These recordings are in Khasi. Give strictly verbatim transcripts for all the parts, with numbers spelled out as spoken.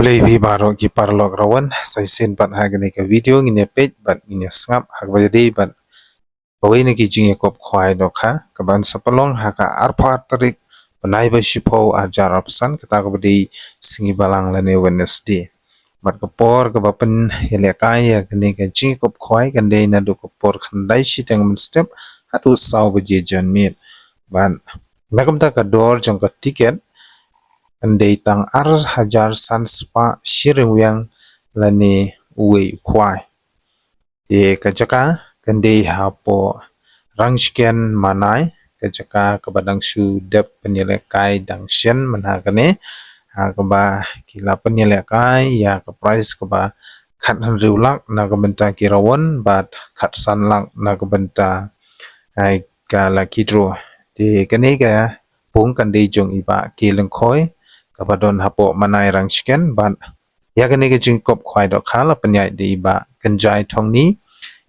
Khublei phi baroh ki paralok rawan, sa shisien pat ha kane ka video ngin ïa peit bad ngin ïa sngap ha kaba ïadei bad kawei na ki jingïakop khwai dohkha kaban sa pynlong ha ka arphew ar tarik bnai ba shiphew arhajar arphew san, kata kaba dei sngi balang lane Wednesday. Bad ka por kaba pynïalehkai ïa kane ka jingïakop khwai kan dei naduh ka por khyndai shiteng mynstep haduh saw baje janmiet. Bad na ka bynta ka dor jong ka tiket kan dei tang arhajar san spah shi ryngwiang lane uwei u khwai. Te ka jaka kan dei hapoh Rangshken Manai, ka jaka kaba dang shu dep pynïalehkai dang shen mynha kane, ha kaba ki la pynïalehkai ïa ka prize kaba khathynriew lak na ka bynta ki rawan bad khatsan lak na ka bynta, ai, ka lucky draw. Te kane ka pung kan dei jong i Bah K Lyngkhoi kaba don hapoh Manai Rangshken, bad ïa kane ka jingïakop khwai dohkha la pynïaid da i Bah Kynjai Thongni,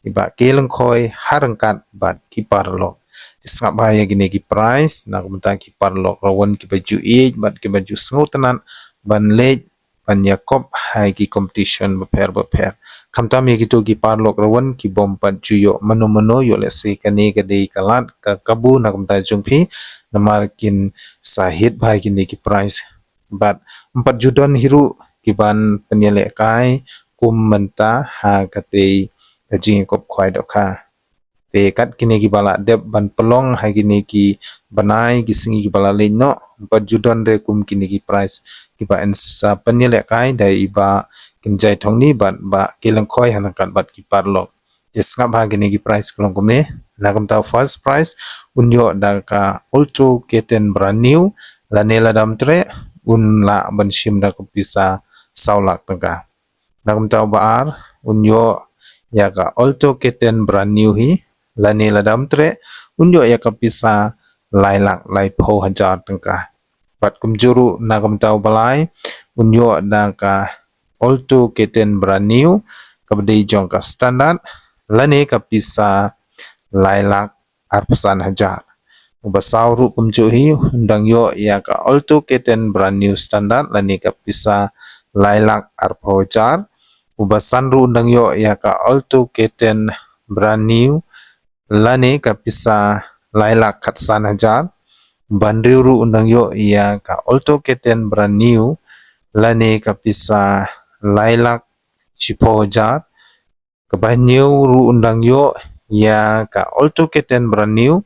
i Bah K Lyngkhoi ha ryngkat bad ki paralok. Te sngap bha ïa kine ki prize na ka bynta ki paralok rawan kiba ju ïeit bad kiba ju sngewtynnat ban leit ban ïakop ha ki competition bapher bapher. Khamtam ïa kito ki paralok rawan kibym pat ju ïoh mano mano, ïoh lehse kane ka dei ka lad ka kabu na ka bynta jong phi, namar kin sa hit bha kine ki prize. Bad ym pat ju don hi ruh kiban pynïalehkai kum mynta ha katei ka jingïakop khwai dohkha. Te kat kine kiba la dep ban pynlong ha kine ki bnai ki sngi kiba la leit noh, ym pat ju don re kum kine ki prize kiba yn sa pynïalehkai da i Bah Kynjai Thongni bad Bah K Lyngkhoi ha ryngkat bad ki paralok. Te sngap bha kine ki prize ka long kumne. Na ka bynta u first prize un ïoh da ka Alto K ten brand new, lane lada ym treh un lah ban shim da ka pisa saw lak tyngka. Na ka bynta uba ar un ïoh ïa ka Alto K ten brand new hi, lane lada ym treh un ïoh ïa ka pisa lai lak laiphew hajar tyngka. Bad kumjuh ruh na ka bynta uba lai un ïoh da ka Alto K ten brand new kaba dei jong ka standard, lane ka pisa lai lak arphew san hajar. Uba saw ruh kumjuh hi un dang ïoh ïa ka Alto K ten brand new standard lane ka pisa lai lak arphew hajar. Uba san ruh un dang ïoh ïa ka Alto K ten brand new lane ka pisa lai lak khatsan hajar. Uba hynriew ruh un dang ïoh ïa ka Alto K ten brand new lane ka pisa lai lak shiphew hajar. Kaba hynñiew ruh un dang ïoh ïa ka Alto K ten brand new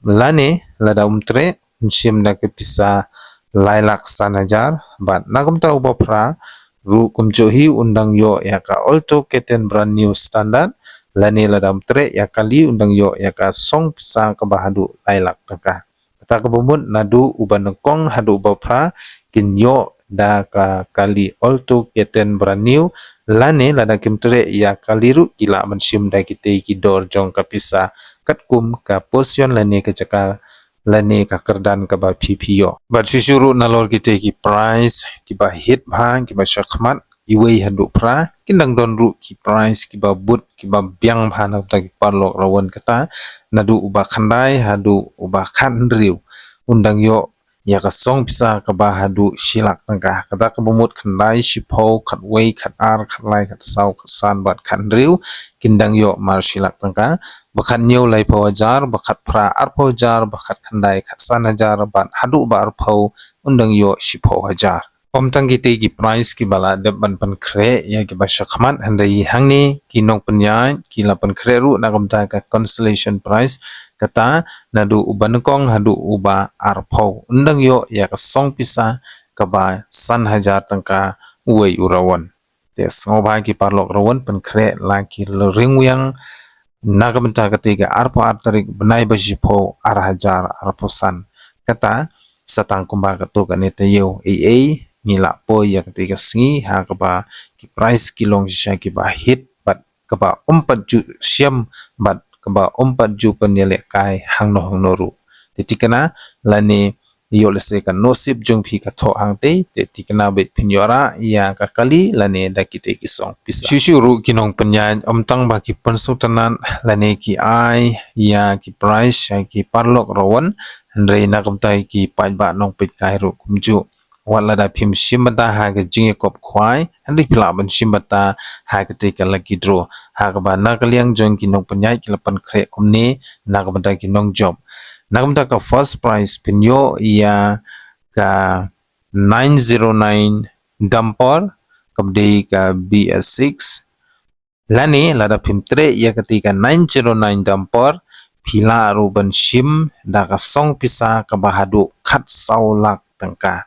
lane lada um treh un shim da ka pisa lai lak san hajar. Bad na ka bynta uba phra ruh kumjuh hi un dang ïoh ïa ka Alto K ten brand new standard, lane lada um treh ïa kali un dang ïoh ïa ka song pisa kaba haduh lai lak tyngka. Kata kaba mut naduh uba nyngkong haduh uba phra kin ïoh da ka kali Alto K ten brand new, lane lada kim treh ïa kali ruh ki lah ban shim da kitei ki dor jong ka pisa katkum ka position lane ka jaka lane ka kyrdan kaba phi phi ïoh. Bad shuh shuh ruh nalor kitei ki prize kiba hit bha kiba shakhmat, iwei haduh phra, kin dang don ruh ki prize kiba bud kiba biang bha na ka bynta ki paralok rawan, kata naduh uba khyndai haduh uba khathynriew un dang ïoh ïa ka song pisa kaba haduh shi lak tyngka. Kata kaba mut khyndai, shiphew, khatwei, khatar, khatlai, khatsaw, khatsan bad khathynriew kin dang ïoh mar shi lak tyngka. Ba khathynñiew laiphew hajar, ba khatphra arphew hajar, ba khatkhyndai khatsan hajar bad haduh ba arphew un dang ïoh shiphew hajar. Ym tang kitei ki prize kiba la dep ban pynkhreh ïa kiba shakhmat, hynrei hangne ki nongpynïaid ki la pynkhreh ruh na ka bynta ka consolation prize, kata naduh uba nyngkong haduh uba arphew un dang ïoh ïa ka song pisa kaba san hajar tyngka uwei u rawan. Te sngewbha ki paralok rawan pynkhreh la ki ryngwiang na ka bynta katei ka arphew ar tarik bnai ba shiphew arhajar arphew san. Kata sa tang kumba katto katne taïew, ei ei ngi lah poi ïa katei ka sngi ha kaba ki prize ki long shisha kiba hit bad kaba ym pat ju shem bad kaba ym pat ju pynïalehkai hangno hangno ruh. Te thikna lane ïoh lehse ka nusip jong phi ka thoh hangtei, te thikna beit phin ïoh rah ïa ka kali lane da kitei ki song pisa. Shuh shuh ruh ki nongpynïaid, ym tang ba ki pynsngewtynnat lane ki ai ïa ki prize ïa ki paralok rawan, hynrei na ka bynta ki paidbah nongpeitkai ruh kumjuh. Wat lada phim shim bynta ha ka jingïakop khwai, hynrei phi lah ban shim bynta ha katei ka lucky draw. Ha kaba na ka liang jong ki nongpynïaid ki la pynkhreh kumne na ka bynta ki nongjop. Na ka bynta ka first prize phin ïoh ïa ka nine zero nine dumper, kaba dei ka B S six. Lane lada phim treh ïa katei ka nine zero nine dumper, phi lah ruh ban shim da ka song pisa kaba haduh khatsaw lak tyngka.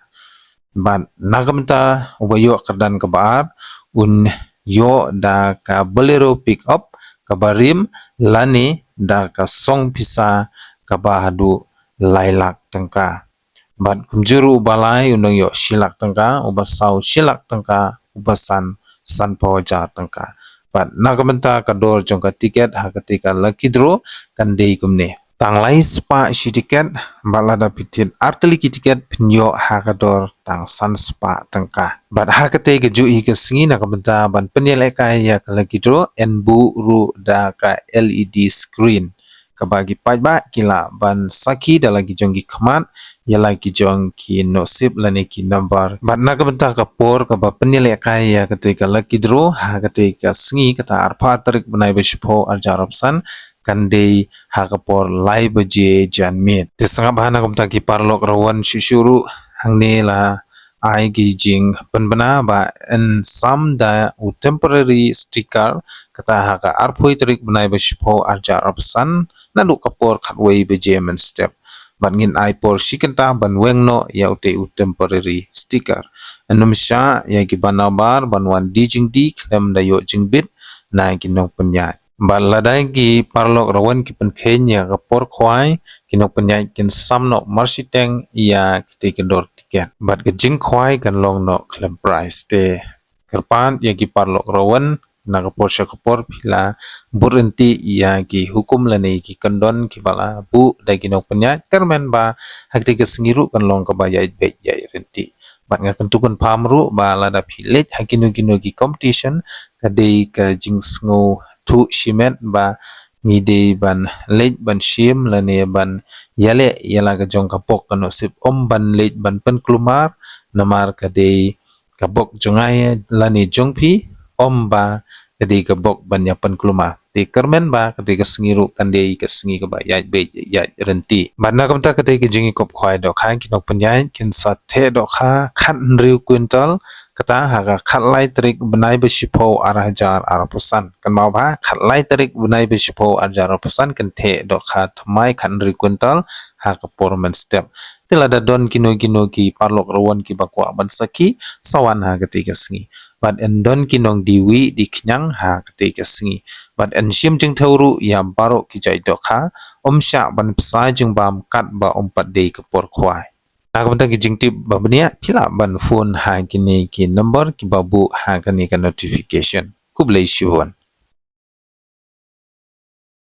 Bad na ka bynta uba ïoh kyrdan kaba ar, un ïoh da ka Bolero pickup kaba rim, lane da ka song pisa kaba haduh lai lak tyngka. Bad kumjuh ruh uba lai un nang ïoh shi lak tyngka, uba saw shi lak tyngka, uba san sanphew hajar tyngka. Bad na ka bynta ka dor jong ka tiket ha katei ka lucky draw kan dei kumne: tang lai spah shi tiket, bad lada phi thied artylli ki tiket phin ïoh ha ka dor tang san spah tyngka. Bad ha katei kajuh hi ka sngi, na ka bynta ban pynïalehkai ïa ka lucky draw, yn buh ruh da ka L E D screen kaba ki paidbah ki lah ban sakhi da la ki jong ki khmat ïa la ki jong ki nusip lane ki number. Bad na ka bynta ka por kaba pynïalehkai ïa katei ka lucky draw ha katei ka sngi, kata arphew tarik bnai ba shiphew arhajar arphew san, kan dei ha ka por lai baje janmiet. Te sngap bha na ka bynta ki paralok rawan shuh shuh ruh, hangne la ai ki jingpynbna ba yn sam da u temporary sticker, kata ha ka arphew tarik bnai ba shiphew arhajar arphew san, naduh ka por khatwei baje mynstep. Bad ngin ai por shi kynta ban weng noh ïa utei u temporary sticker. Yn ym shah ïa ki ba nabar ban wan die jingdie khlem da ïoh jingbit na ki nongpynïaid. Bad lada ki paralok rawan ki pynkheiñ ïa ka por khwai, ki nongpynïaid kin sam noh marshiteng ïa kitei ki dor tiket. Bad ka jingkhwai kan long noh khlem prize. Te kyrpad ïa ki paralok rawan, na ka por sha ka por phi la bud ryntih ïa ki hukum lane ki kyndon kiba la buh da ki nongpynïaid, kyrmen ba ha katei ka sngi ruh kan long kaba ïaid beit ïaid ryntih. Bad nga kyntu kynpham ruh ba lada phi leit ha kino kino ki competition, ka dei ka jingsngewthuh shimet ba ngi dei ban leit ban shim lane ban ïaleh ïa la ka jong ka bok ka nusip, ym ban leit ban pynkulmar, namar ka dei ka bok jong nga lane jong phi, ym ba ka dei ka bok ban ïa pynkulmar. Te kyrmen ba katei ka sngi ruh kan dei ka sngi kaba ïaid beit ïaid ryntih. Bad na ka bynta katei ka jingïakop khwai dohkha, ki nongpynïaid kin sa theh dohkha khathynriew kwintal, kata ha ka khatlai tarik bnai ba shiphew arhajar arphew san. Kynmaw ba khatlai tarik bnai ba shiphew arhajar arphew san kin theh dohkha thymmai khathynriew kwintal ha ka por mynstep. Te lada don kino kino ki paralok rawan kiba kwah ban sakhi, sa wan ha katei ka sngi. Bad yn don ki nongdie wieh die khñiang ha katei ka sngi. Bad yn shim jingthew ruh ïa baroh ki jait dohkha, ym shah ban bsa jingbam katba ym pat dei ka por khwai. Na ka bynta ki jingtip ba bniah, phi lah ban phone ha kine ki number kiba buh ha kane ka notification. Khublei shibun.